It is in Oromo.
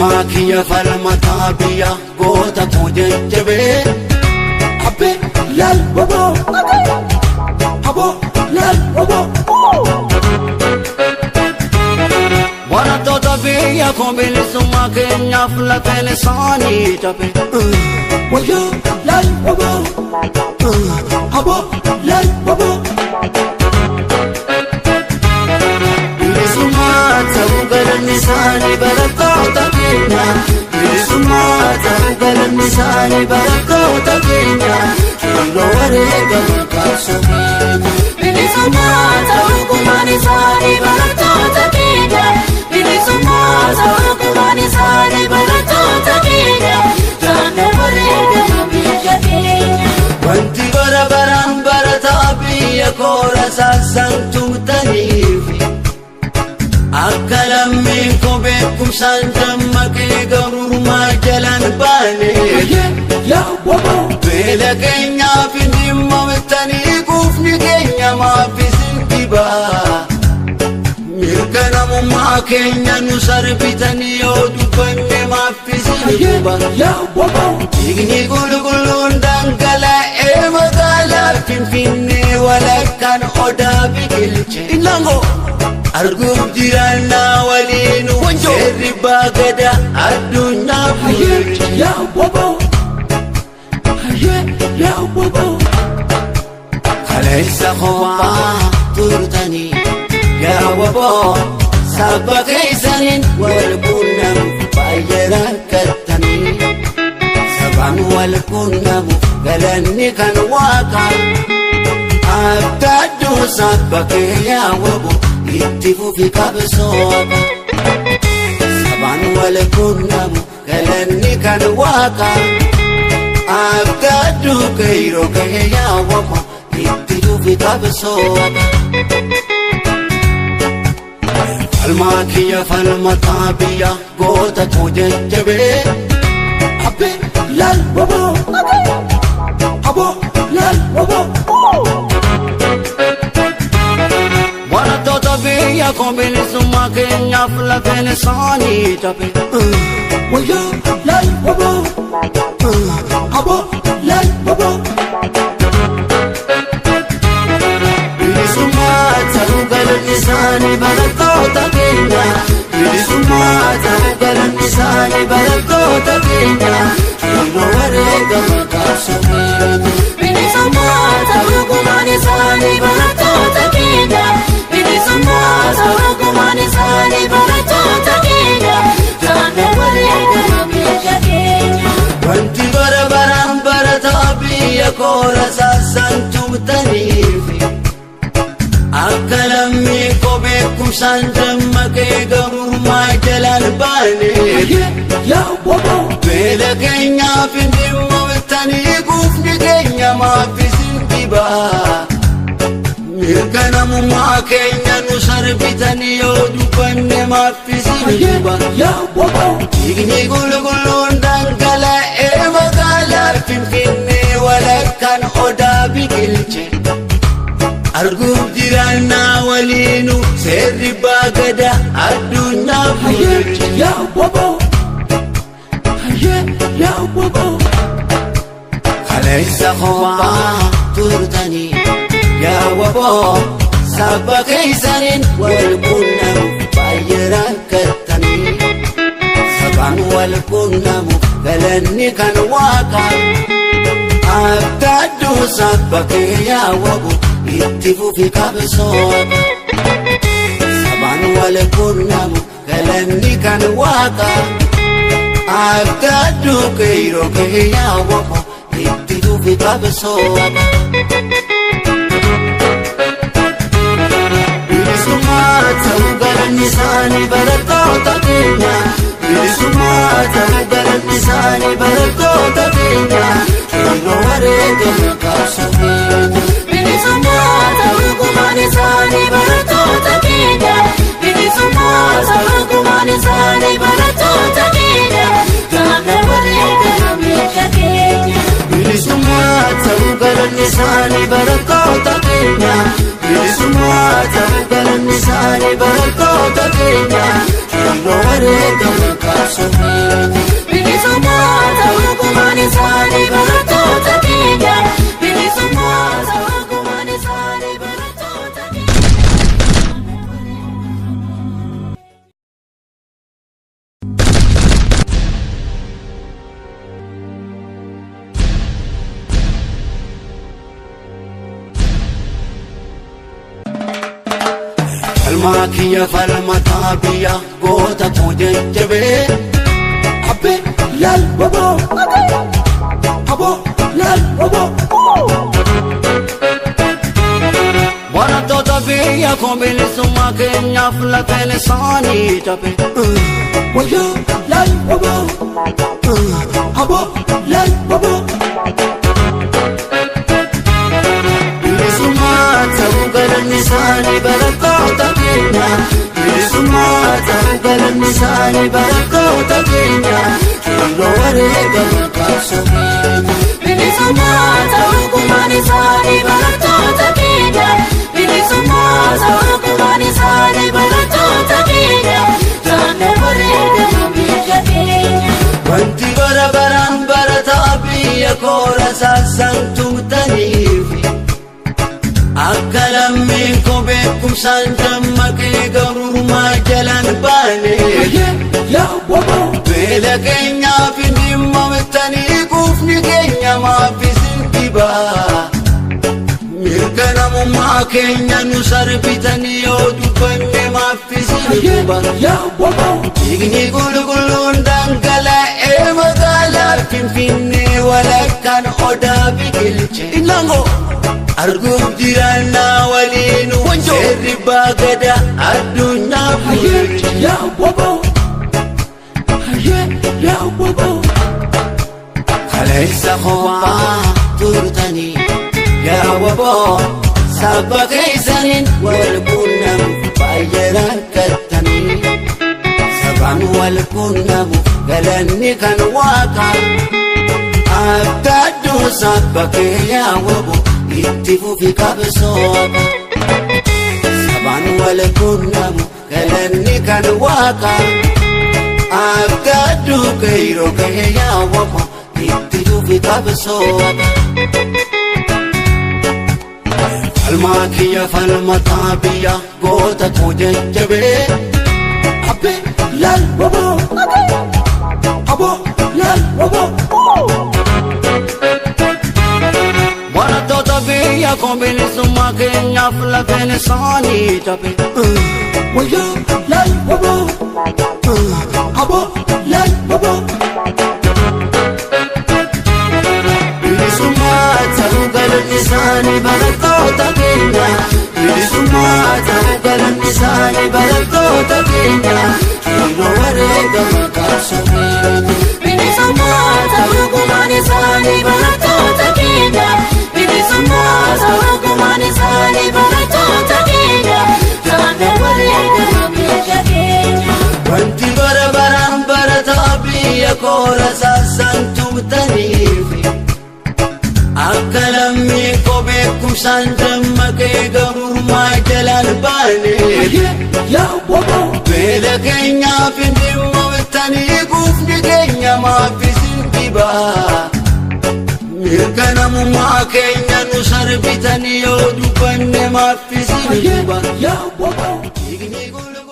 Falmaa kiyya falmataa biyya goota koo jajjabee. Abbee laal waboo. Aboo laal waboo. Barattoota biyya koo bilisummaa keenyaaf lafeen isaanii cabe. Wayyoo laal waboo. Aboo laal waboo. Bilisummaa ta'uu galanni isaanii barattoota keenya. Bilisummaa ta'uu galanni isaanii barattoota keenya. Qeerroo wareegama qabsoo keenya. Bilisummaa ta'uu gumaan isaanii barattoota keenya. Bilisummaa ta'uu gumaan isaanii barattoota keenya. Jaanna wareegama biyya keenya. Wanti bara baraan barataa biyya koora saasaan tumtaniif akka lammiin koo beekumsaan dammaqee gabrummaa jalaan baane. Beela keenyaaf hin dhimmamitanii quufni keenya maaf isin dhibaa. Mirga namummaa keenya nu sarbitanii yoo dubbanne maaf isin dhiba. Dhiigni qulqulluun dhangala'ee magaalaa Finfinnee walakkaan odaa biqilche. Innaangoo. Arguuf jiraannaa waliinu Wanjoo. seerri baagada addunyaa bulche. Kaleessa kophaa turtanii yaa waboo saba keessaniin wal quunnamuuf baay'ee rakkattanii. Sabaan wal quunnamuuf galanni kan waaqaa. Abdadduu saba kee yaa waboo itti fufi qabsooqa. Sabaan wal quunnamu galanni kan waaqaa. Abdadduu qeerroo kee yaa waboo itti fufi qabsooqa. Falmaa kiyya falmataa biyya goota koo jajjabee. Abbee laal waboo. Aboo laal waboo. Barattoota biyya koo bilisummaa keenyaaf lafeen isaanii cabe. Wayyoo laal waboo. Aboo laal waboo. Bilisummaa ta'uu galanni isaanii barattoota keenya. Bilisummaa ta'uu galanni isaanii barattoota keenya. Qeerroo wareegama qabsoo keenya. Bilisummaa ta'uu gumaan isaanii barattoota keenya. Bilisummaa ta'uu gumaan isaanii barattoota keenya. Jaanna wareegama biyya keenya. Wanti bara baraan barataa biyya koora saasaan tumtaniif akka lammii koo beekumsaan dammaqee gabrummaa jalaan baane. Beela keenyaaf hin dhimmamitanii quufni keenya maaf isin dhibaa. Mirga namummaa keenya nu sarbitanii yoo dubbanne maaf isin dhiba. Dhiigni qulqulluun dhangala'ee magaalaa Finfinnee walakkaan odaa biqilche. Arguuf jiraannaa waliinu seerri baagada addunyaa bulche. Kaleessa kophaa turtanii yaa waboo saba keessaniin wal quunnamuuf baay'ee rakkattanii. Sabaan wal quunnamuuf galanni kan waaqaa. Abdadduu saba kee yaa waboo itti fufi qabsooqa. Sabaan wal quunnamu galanni kan waaqaa. Abdadduu qeerroo kee yaa waboo itti fufi qabsooqa. Bilisummaa ta'uu galanni isaanii barattoota keenya. Bilisummaa ta'uu galanni isaanii barattoota keenya. Qeerroo wareegama qabsoo keenya. Bilisummaa ta'uu gumaan isaanii barattoota keenya. Bilisummaa ta'uu gumaan isaanii barattoota keenya. Jaanna wareegama biyya keenya. Bilisummaa ta'uu galanni isaanii barattoota keenya. Bilisummaa ta'uu galanni isaanii barattoota keenya. Qeerroo wareegama qabsoo. qabsoo keenya. Bilisummaa ta'uu gumaan isaanii barattoota keenya. Bilisummaa ta'uu gumaan isaanii barattoota keenya. Falmaa kiyya falmataa biyya goota koo jajjabee. Abbee laal waboo. Aboo laal waboo. Barattoota biyya koo bilisummaa keenyaaf lafeen isaanii cabe. Wayyoo laal waboo. Aboo laal waboo. Bilisummaa ta'uu galanni isaanii barattoota keenya. Bilisummaa ta'uu galanni isaanii barattoota keenya. Qeerroo wareegama qabsoo keenya. Bilisummaa ta'uu gumaan isaanii barattoota keenya. Bilisummaa ta'uu gumaan isaanii barattoota keenya. Jaanna wareegama biyya keenya. Wanti bara baraan barataa biyya koora saasaan tumtaniif. Akka lammiin koo beekumsaan dammaqee gabrummaa jalaan baane. Ayyee yaa waboo. Beela keenyaaf hin dhimmamtanii quufni keenya maaf isin dhibaa. Mirga namummaa keenya nu sarbitanii yoo dubbanne maaf isin Ayyee dhiba. yaa waboo. Dhiigni qulqulluun dhangala'ee magaalaa Finfinnee walakkaan odaa biqilche. Innaangoo. Arguuf jiraannaa waliin Wanjoo. seerri baagada addunyaa Ayyee bulche. yaa waboo. Ayyee yaa waboo. Kaleessa kophaa turtanii yaa waboo saba keessaniin wal quunnamu baay'ee rakkattanii sabaan wal quunnamu galanni kan waaqaa abdadduu saba kee yaa waboo itti fufi qabsooqa sabaan wal quunnamu galanni kan waaqaa abdadduu qeerroo kee yaa waboo itti fufi qabsooqa. Falmaa kiyya falmataa biyya goota koo jajjabee. Abbee laal waboo. Aboo laal waboo. Barattoota biyya koo bilisummaa keenyaaf lafeen isaanii cabe. Wayyoo laal waboo. Aboo laal waboo. Bilisummaa ta'uu galanni isaanii barattoota keenya. Bilisummaa ta'uu galanni isaanii barattoota keenya. Qeerroo wareegama qabsoo keenya. Bilisummaa ta'uu gumaan isaanii barattoota keenya. Bilisummaa ta'uu gumaan isaanii barattoota keenya. Jaanna wareegama biyya keenya. Wanti bara baraan barataa biyya koora saasaan tumtaniif. Akka lammii koo beekumsaan dammaqee gabrummaa jalaan baane. Ayyee yaa waboo. Beela keenyaaf hin dhimmamtanii quufni keenya maaf isin dhibaa. Mirga namummaa keenya nu sarbitanii yoo dubbanne maaf isin Ayyee dhiba. yaa waboo. Dhiigni qulqulluun.